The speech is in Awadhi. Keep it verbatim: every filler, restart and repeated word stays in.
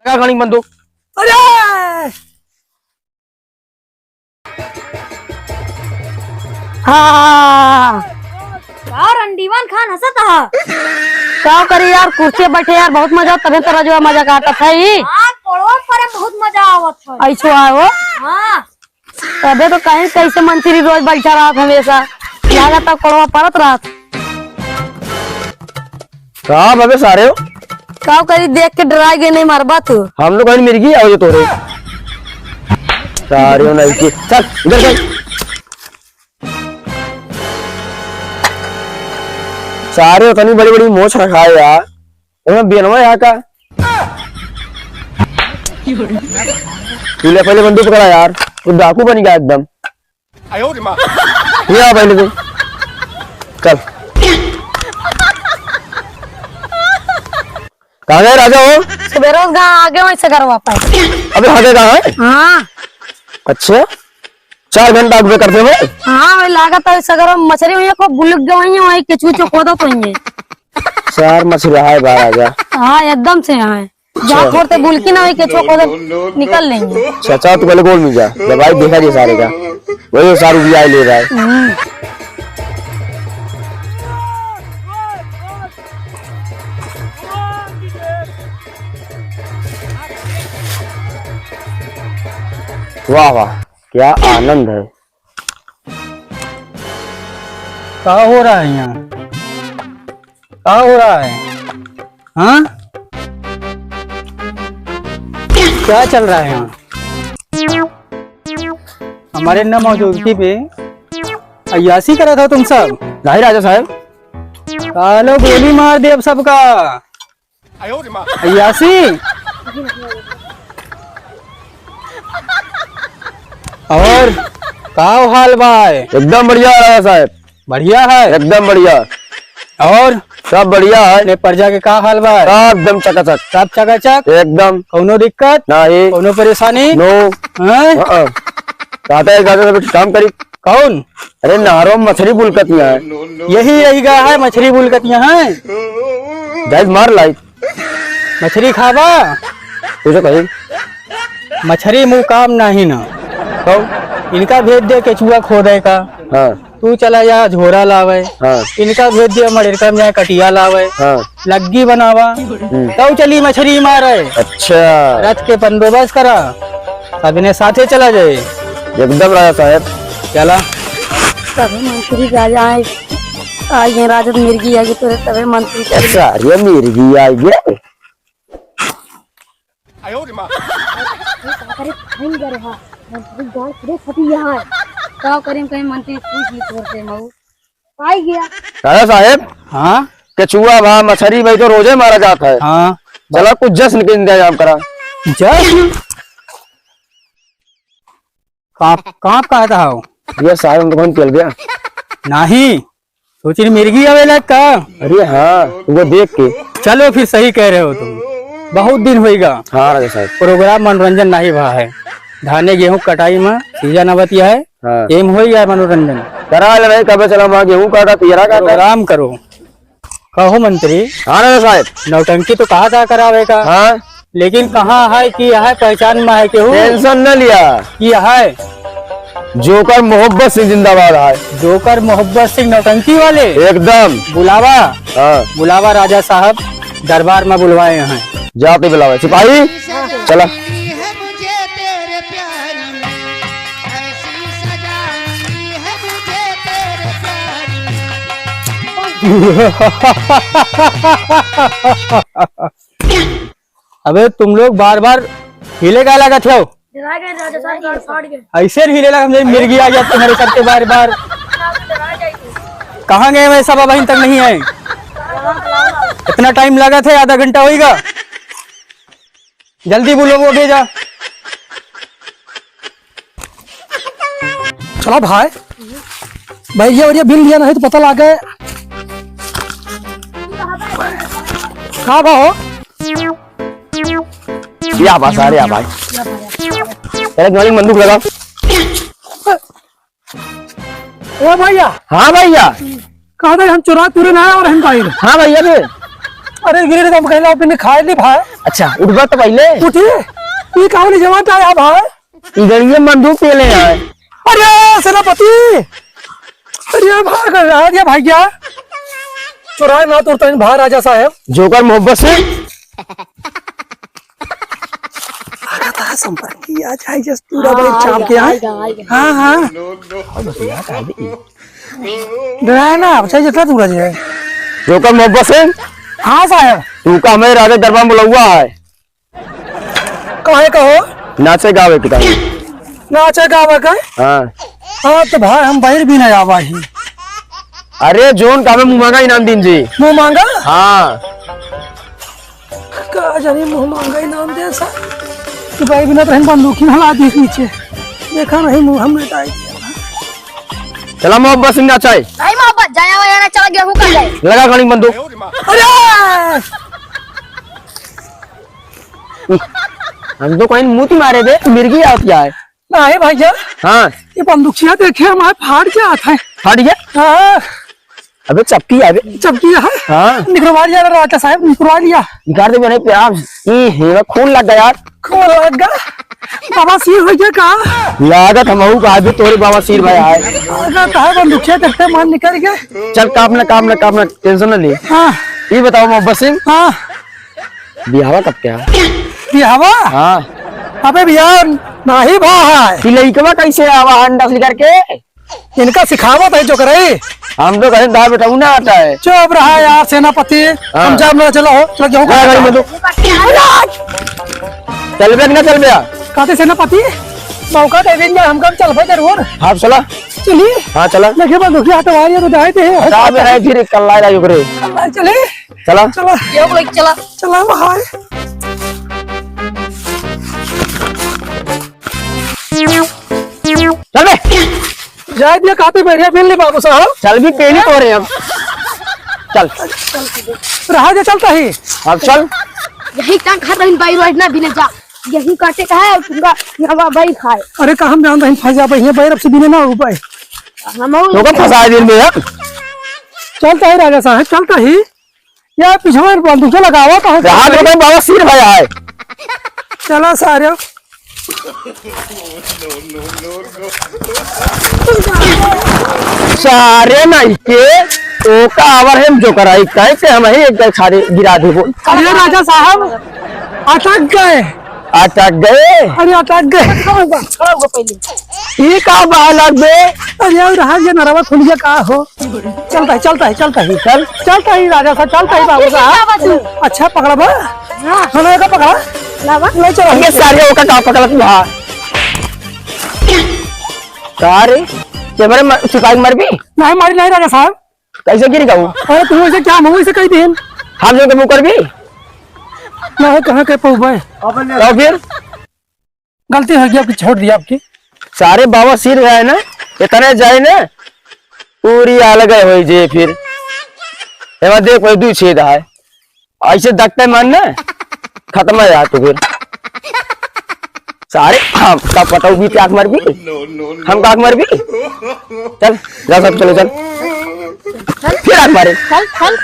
का गाड़ी बंदूक? अरे! हाँ। का रंडीवन खान हंसत हा? का करी यार, कुर्सी बैठे यार, बहुत मजा, तबे तो रजवा मजा काटत है ई। हाँ, कोड़वा पर बहुत मजा आवत है। ऐसो आए हो? हाँ। तबे तो कहीं कैसे मंत्री रोज बैठा रहत हमेशा, लागत है कोड़वा परत रहत। का बबे सारे हो? का करी, देख के डरा गए, नहीं मारबा तू। हम लोग कहीं मिर्गी आओ ये तोरे। सारे हो नहीं के। चल, इधर चल। सारे हो, इतनी बड़ी-बड़ी मोछ रखा है यार। एमे बेनवा यहाँ का? तू ले पहले बंदूक पकड़ा यार। तू डाकू बन गया एकदम। ये आ पहले तू। चल। कहाँ गए राजा हो? सुबेरे उस गाँव आगे वहीं से घर वापस। अबे आगे कहाँ है? हाँ। अच्छा। चार घंटा आगे करते हुए? हाँ, वही लागत है सगरो मछरी हुई है, खूब बुलक गए हुई है, वहीं केचुआ खोदत हुई है। चार मछरी है बाहर राजा। हाँ, एकदम से है। जा अच्छा। खोदते बुलकी ना हुई, केचुआ खोदत निकल लेंगे। अच्छा, अच्छा, तू पहले गोल में जा। जब भाई देखा जी सारे का। वही सारू भी आई ले रहा है। हम्म। वाह, वाह, क्या आनंद है। का हो रहा है यहाँ? का हो रहा है? हाँ? क्या चल रहा है यहाँ? हमारे न मौजूदगी पे अय्यासी करा था तुम सब। नहीं राजा साहब। सालो गोली मार दे अब सबका। अय्यासी। और का हाल बा? एकदम बढ़िया राजा साहब। बढ़िया है? एकदम बढ़िया। और? सब बढ़िया है। अपने प्रजा के का हाल बा? सब एकदम चकाचक। सब चकाचक? एकदम। कौनो दिक्कत? नहीं। कौनो परेशानी? No। हैं? हाँ। कहते हैं, कहते हैं, काम करी। कौन? अरे, नहरो में मछरी बुलकतिया है। यही, यही गा है, मछरी बुलकतिया है। जाइज मार लाई। मछरी खाबा? पूछो कहीं। मछरी मुँह काम नाही ना। कौन? इनका भेज दे केचुआ खोदे का। हाँ। तू चला जा झोरा लावे। हाँ। इनका भेज दिया मड़ेरका में जाए कटिया लावे। हाँ। लग्गी बनावा। हम्म। तब चली मछरी मारे। अच्छा। रथ के बंदोबस्त करा। सब इन्हें साथे चला जाए। एकदम राजा साहब। चला। तबे मंत्री राजा आए, आए हैं, राजद मिर्गी आगे तोरे, तबे मंत्री चले। अच्छा, ये मिर्गी आए गे। अरे, भाई, अरे, हाँ, मंत्री गाल पूरे फटी यहाँ है। का करें, कहीं मंत्री पूछ ली तोर से, मऊ। पाई गया। राजा साहेब। हाँ? केचुआ भा मछरी भाई तो रोजे मारा जात है। हाँ। चला, कुछ जश्न के इंतजाम करा। जश्न? कांप, कांप कहा था हो? ये साहब, हम तो कौन चल गया? नहीं, सोचिन मिर्गी आवेला का? अरे हाँ, वो देख के। चलो फिर, सही कह रहे हो तुम, बहुत दिन होइगा। हाँ राजा साहब। प्रोग्राम मनोरंजन नहीं भा है, धाने गेहूं कटाई में सीजन आवत है। हाँ। एम होई गया मनोरंजन। करा ले भाई, कबे चला वहाँ गेहूं काटा, पियरा काटा। प्रोग्राम करो। कहो मंत्री। हाँ राजा साहब। नौटंकी तो कहा था करावे का। हाँ। लेकिन कहाँ है कि यह पहचान में है केहू? Tension न लिया। कि यह जोकर मोहब्बत सिंह जिंदाबाद है। जोकर मोहब्बत सिंह नौटंकी वाले? एकदम। बुलावा। हाँ। बुलावा राजा साहब, दरबार में बुलवाए हैं। जाते बुलावा। सिपाही, चला। अबे तुम लोग बार बार हिले का लागत हो? डरा गए राजा साहब, गाल फाट गए। ऐसे नहीं हिले लगा, हमने मिर्गी आ गया तुम्हारे सर के बार बार। कहाँ गए वह सब, अबहिन तक नहीं आए। इतना टाइम लगा था, आधा घंटा होइगा। जल्दी बोलो, वो भेजा। चला भाई, बैरिया वैरिया बिन लिया नहीं तो पता लागे। का बा हो? या बा सारे, या भाई। तेरे गाड़ी में बंदूक लगा। ए भैया। हाँ भैया। कहा था हम चुरा तुरे ना और हम पाइल। हाँ भैया बे। अरे गिरे तो हम कहला बिन खाए नहीं भाई। अच्छा, उठबा तो पहले। उठी। ये कहाँ ले जमा आया भाई? इधर ये बंदूक पे ले आए। अरे सेनापति, अरे भाग रहा है भैया। चुराए ना तुरता इन भाई राजा साहब। जोकर मोहब्बत से। आगा था संपर्क किया जाए जस पूरा हाँ, भाई चाप आएगा, के आए। आएगा, आएगा। हाँ, हाँ। और बस यार, आ गई। डराए ना, अब चाहे जितना दूर आ जाए। जोकर मोहब्बत से। हाँ साहब। तू का हमें राजा दरबार में बुलावा है? काहे का हो? नाचे गावे के ताई। नाचे गावे का? हाँ। हाँ, तो भाई हम बहिर भी नहीं आवा ही। अरे, जोन का हमें मुँह मांगा इनाम दीन जी। मुँह मांगा? हाँ। का जानी मुँह मांगा इनाम दे सा। तू भाई बिना तो हम बंदूक ही हला दी नीचे। देखा नहीं मुँह हमने टाई दिया। चला मोहब्बत सिंह नाचाए। भाई मोहब्बत, जाया वाया ना, चला गेहूं काटे। लगा खानी बंदूक। अरे! हम तो कहीं मुंह मारे दे, मिर्गी आवत क्या है? नहीं भैया। हाँ। ये बंदूकिया देखे हमारे फाट जात है। फाट गया? हाँ। अबे चपकी है बे। चपकी है? हाँ। निकलवा लिया राजा साहब, निकलवा लिया। निकाल दे बने प्याज। ई हेवा खून लग गया यार। खून लग गया? बवासीर हो गया का? लागत हमहू का आज तोरे बवासीर भाई आए। लागत है बंदूकिया देखते मन निकल गया। चल काम ना, काम ना, काम ना, tension ना ले। हाँ। ये बताओ मोहब्बत सिंह। हाँ। बियाहवा कब क्या? बियाहवा? हाँ। अबे बियाह नाही भा है। कि लइकवा कैसे आवा अंडा से करके? इनका सिखावत है जो करे। हम तो कहीं दाल बेटा ना आता है। चुप रहा यार सेनापति। हाँ। हम जाब ना चला हो, चला जाओ। जा गाड़ी में तो। चलबे कि ना चलबे? कहते सेनापति, मौका दे देंगे हमका, हम चलबे जरूर। हाँ, चला। चली। हाँ, चला। देखे बंदूकिया हटवा रही है तो जाए थे। हटा दे रहे फिर कल ला रहा है ओकरे। चली। चला। चला। ये लोग चला। चला भाई। चल बे। जाए दिया, काते बैठिया मिल ली बाबू साहब। चल भी पेली तो रहे अब। चल। रहा जा चलता ही। अब चल। यही काम खा रही बाई रोज ना बिना जा। यही काटे का है और तुमका यहाँ बाई खाए। अरे का हम जानता ही फंसा भाई, ये बैर अब से बिना ना हो पाए। हम तो का फंसा दिन में यार। चलता ही राजा साहब, चलता ही। यार, पिछवा बंदूक लगावा तो है। रहा तो भाई, बवासीर भाई आए। चला सारे। सारे नहीं के, तो का आवर हम जो कराई, कहे के हम ही एक सारे गिरा देबो। अरे राजा साहब, अटक गए। अटक गए? अरे अटक गए। खड़ा हुआ, खड़ा हुआ पहले। ई का बालक बे? अरे यार, रहा ये नरवा खुलिया का हो? चलता है, चलता है, चलता है। चल। चलता है राजा साहब, चलता है बाबू साहब। अच्छा, पकड़ा बा? हाँ। हाँ, ना, एका पकड़ा। लावा। ले चलो। ये सारे ओका का पकड़ा तू, हाँ। का रे? कैमरे में सिपाही मर भी? नहीं, मारी नहीं राजा साहब। कैसे गिर गऊ? अरे, तू ऐसे क्या मुँह से कही देन? हम जो के मुँह कर भी? नहीं, कहाँ के पौबे? तो फिर? गलती हो गई आपकी, छोड़ दिया आपकी। सारे बवासीर है ना, इतने जाए ना, पूरी अलग हो जे फिर। एमा देख भाई, दू छेद है, ऐसे दगते मन ना, खत्म है यार तू फिर। सारे हम का पटाऊ भी त्याग मर भी, हम का मर भी। चल, जा सब चलो, चल। फिर आग मारे। चल, चल।